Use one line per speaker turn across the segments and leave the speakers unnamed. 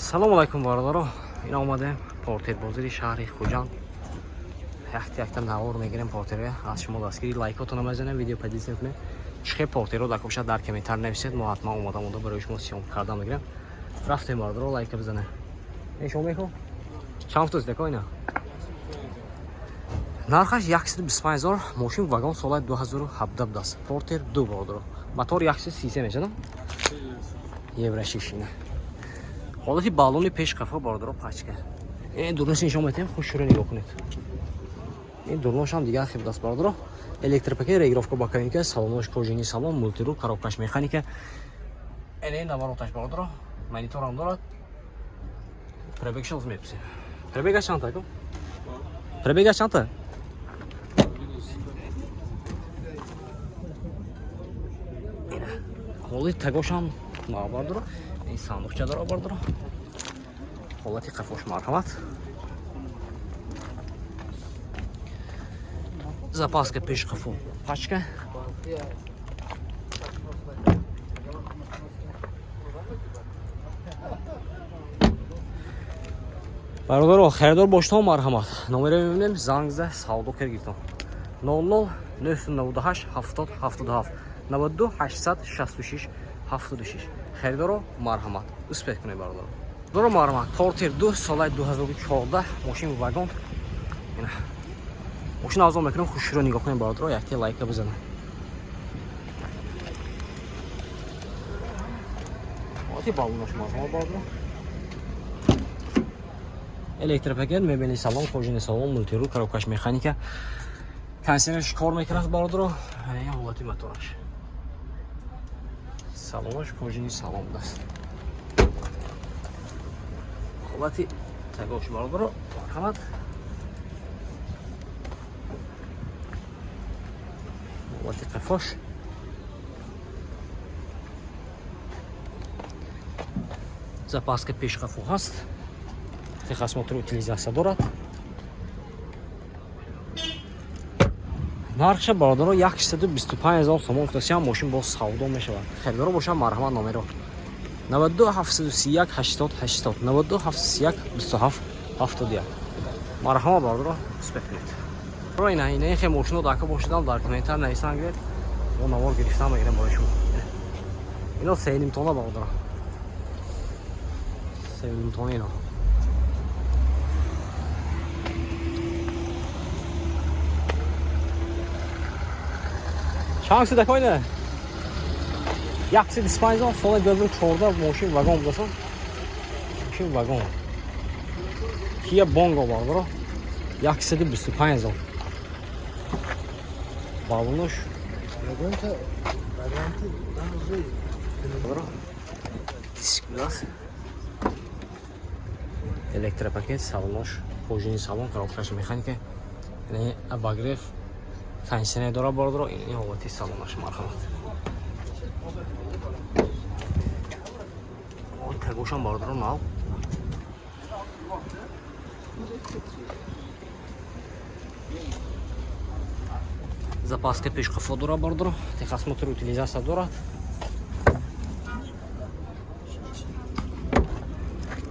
Салому алайкум, бародаро. Ин омадем Портер бозори шаҳри Хуҷанд. Якта якта навор мегирем портере. Аз шумо дастгири лайкотона мезанем, видео поделиться мекунем. Чӣ хел портеро дар кобша дар комментар нависед, мо ҳатман омода монда барои шумо съёмка кардан мегирем. Рафтем, бародаро, лайка бизанем. Ин шумо мехо? Чанд футост дека ина? Нархаш 125 000, мошин вагон соли 2017 будааст. Портер 2, бародаро. Мотор 133 мешавад? Евро 6 ина. Ҳолати баллони пеш қафо, бародаро, пачка. Ин дурнаш нишон метаҳем, хушшуро нигоҳ кунед. Ин дурношам дигар хел будааст, бародаро. Электропакет, регулировка боковинка, салонош кожаный салон, мультируль, коробкаш механика. Эне навороташ, бародаро, мониторам дорад. Пробегша лозим мепурсем. Пробегаш чанд та? Пробегаш чанд та? Ҳолати тагошам бародаро, ин сандуқча дора, бародаро. Ҳолати қафош, марҳамат. Запаска пеш қафо пачка. Бародаро, харидор боштон, марҳамат. Номеро мебинем, занг зада савдо кар гиртон. 00 998 70 77 92 866 76. Харидоро, марҳамат, успеть кунед, бародаро. Бародаро, марҳамат, Портер 2 соли 2014, мошин вагон. Ина. Мошин авзо мекунем, хушро нигоҳ кунед, бародаро, якте лайка бизанед. Оти баллонош, марҳамат, бародаро. Электропакет, мебели салон, кожаный салон, мультируль, коробкаш механика. Кондиционерш кор мекунад, бародаро. Ин ҳолати мотораш. Салонаш кожаный салон будааст. Ҳолати тагош, бародаро, марҳамат. Ҳолати қафош. Запаска пеш қафо ҳаст. Техосмотр, утилизация дорад. Нархша, бародаро, 125 000 сомон гуфтасиам, мошин боз савдо мешавад. Харидоро бошад, марҳамат, номеро 92 731 80 80 92 731 27 71. Марҳамат, бародаро, успеть кунед. Ина ина хе мошино дака бошидам дар комментар нависан гиред. Мо навор гирифтан мегирем барои шумо. Ино 3,5 тона, бародаро. 3,5 тона ино. Чанд сида койна? 125 000, соли 2014, мошин вагон будасан. Мошин вагон. Kia Bongo, бародаро. 125 000. Баллонош бародаро. Диск будааст. Электропакет, салонош, кожаный салон, коробкаш механика. Яъне обогрев, кондиционер дора, бародаро. Ин ҳолати салонаш, марҳамат. Тагошам, бародаро, нав. Запаска пеш қафо дора, бародаро. Техосмотр, утилизация дорад.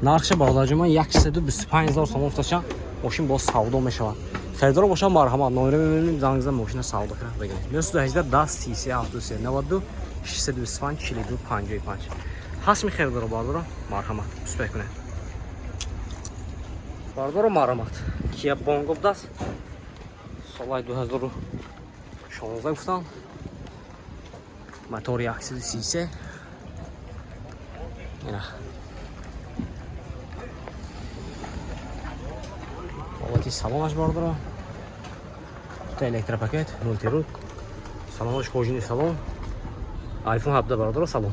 Нархша, бародарҷон, 125 000 сомон гуфташам, мошин боз савдо мешавад. Харидоро бошад, марҳамат, номеро мебинем, занг зада мошина савдо кунад бигиред. 918 10 33 73 92 625 42 55. Ҳастми харидоро, бародаро, марҳамат, успеть кунед. Бародаро, марҳамат. Kia Bongo будааст. Соли 2016 гуфтам. Мотори 133. Ина. Ҳолати салонаш, бародаро. Электропакет, мультируль. Салонаш кожаный салон. iPhone 17, бародаро, салон.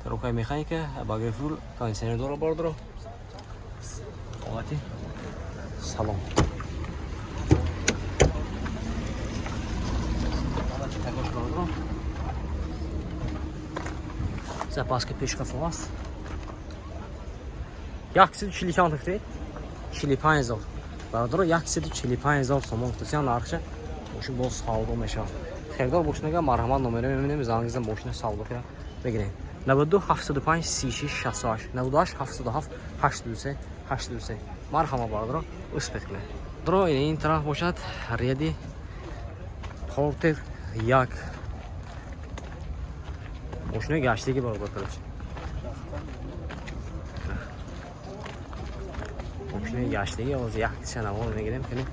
Коробкаи механика, обогрев руль, кондиционер дора, бародаро. Ҳолати салон. Ҳолати тагош, бародаро. Запаска пеш қафо аст. 140 чанд гуфтед? 45 000. Бародаро, 145 000 сомон гуфтасиам нархша, мошин боз савдо мешавад. Харидор бошнага, марҳамат, номеро мебинем, занг зада мошина савдо кунад бигирем. 92 75 36 68, 98 77 83 83. Марҳама бародаро, успеть кунед. Дро, ин тараф бошад ряди Портер 1, мошинои гаштиги, бародар. Короче, мошинои гаштиги ҳозир якча навор мегирем. Кани,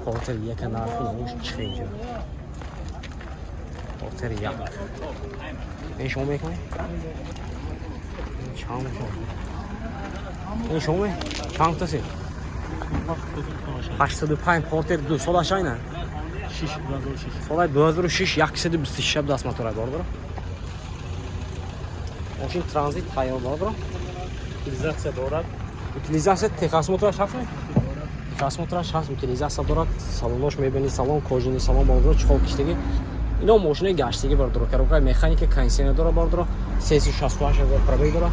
Портер яка нархи навош чӣ инҷо? Портер як ин шумо мекунед чанд? Ин шумо чанд таси? 85, Портер 2, солаш айна? Соли 2006, 126 даст мотора, бародаро. Мошин транзит тайёр, бародаро.
Утилизация дорад.
Утилизация, техосмотраш ҳаст? Техосмотраш ҳаст, утилизация дорад. Салонош мебини, салон кожаный салон, бародаро, чехол киштагӣ. Ино мошинаи гаштагӣ, бародаро, коробкаи механика, кондиционер дора, бародаро, 368 ҳазор пробег дора.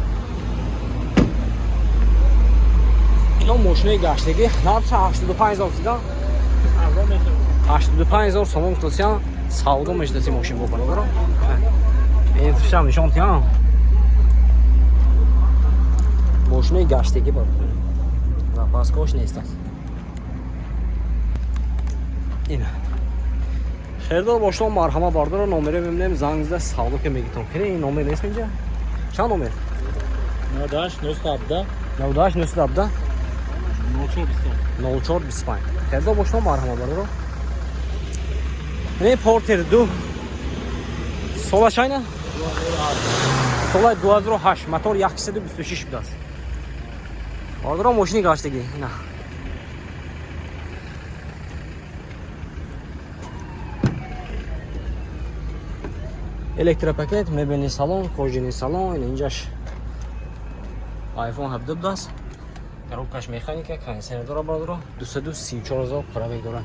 Ино мошинаи гаштагӣ, нархша 85 ҳазор сида. 85 ҳазор сомон гуфтасиям, савдо мешдаси мошин бо, бародаро. Ин шам нишон тиям. Мошинаи гаштагӣ, бародаро. Запаскош нест аст. Ина. Хелдор бошон, марҳама, бародаро, номере мебинем, занг зада савдо ке мегитон. Кини, ин номер нест инҷа? Чанд номер?
98 917.
98 917.
04 25.
04 25. Хелдор бошон, марҳама, бародаро. Не, Портер 2. Сола чайна? Сола 2008, мотор 126 будааст. Бародаро, мошини гаштагӣ. Ина. Электропакет, мебельный салон, кожаный салон, ина инҷаш iPhone 17 будааст. Коробкаш механика, кондиционер дора, бародаро. 234 ҳазор пробег дорад.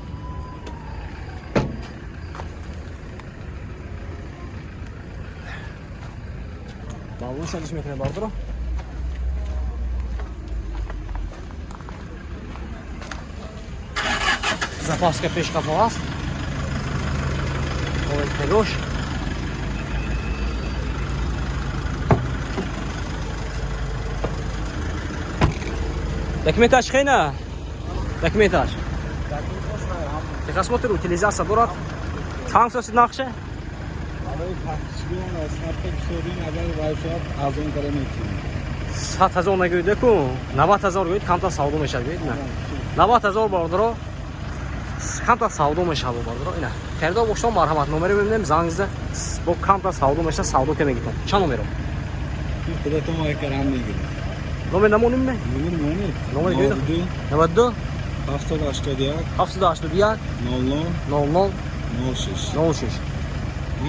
Баллон шадиш мекунад, бародаро. Запаска пеш қафо ҳаст. Пегош. Документаш хена? Документаш. Техосмотр, утилизация дорад. Чанд сосид нақша?
Барои пахшиён аз нархи бисёрин, агар вайшавад, арзон кара метавонем.
100 ҳазор нагӯида ку, 90 ҳазор гӯед, камтар савдо мешавад, гӯед, на? 90 ҳазор, бародаро, камтар савдо мешавад, бародаро. Ина, харидор бошон, марҳамат, номеро мебинем, занг зада бо камтар савдо мешавад, савдо ке мегитон. Чанд номеро?
Худатон вай карам мегиред.
Номер намоним ме?
Номер монед.
Номер гӯед.
92
92
781
781
00
00
06.
06.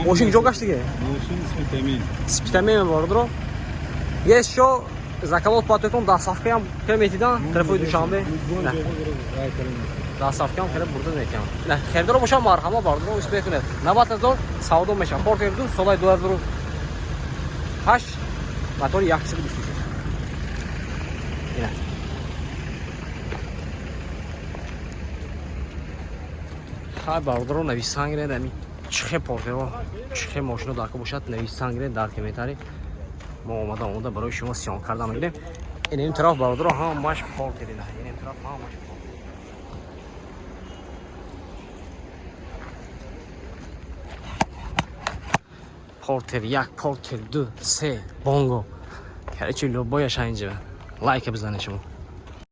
Мошин ҷо гаштиге?
Мошин Спитамен.
Спитамен, бародаро. Есть шо заколот патетон, доставкаям ке метидан тарафи Душанбе. Доставкаям хеле бурда метиҳам. Не, харидор бошам, марҳама, бародаро, успеть кунед. 90 ҳазор савдо мешавад. Портер 2, солаи 2008, мотори 126. Ина. Хай, бародаро, нависан гиред, ами чихе портеро, чихе мошино дар ко бошад, нависан гиред дар комментарий. Мо омада омада барои шумо сиён карда мегирем. Ин ин тараф, бародаро, ҳамаш портер, ина. Ин ин тараф ҳамаш портер. Портер 1, Портер 2, 3, Бонго. Короче, любояш инҷа. Лайка бизанед шумо.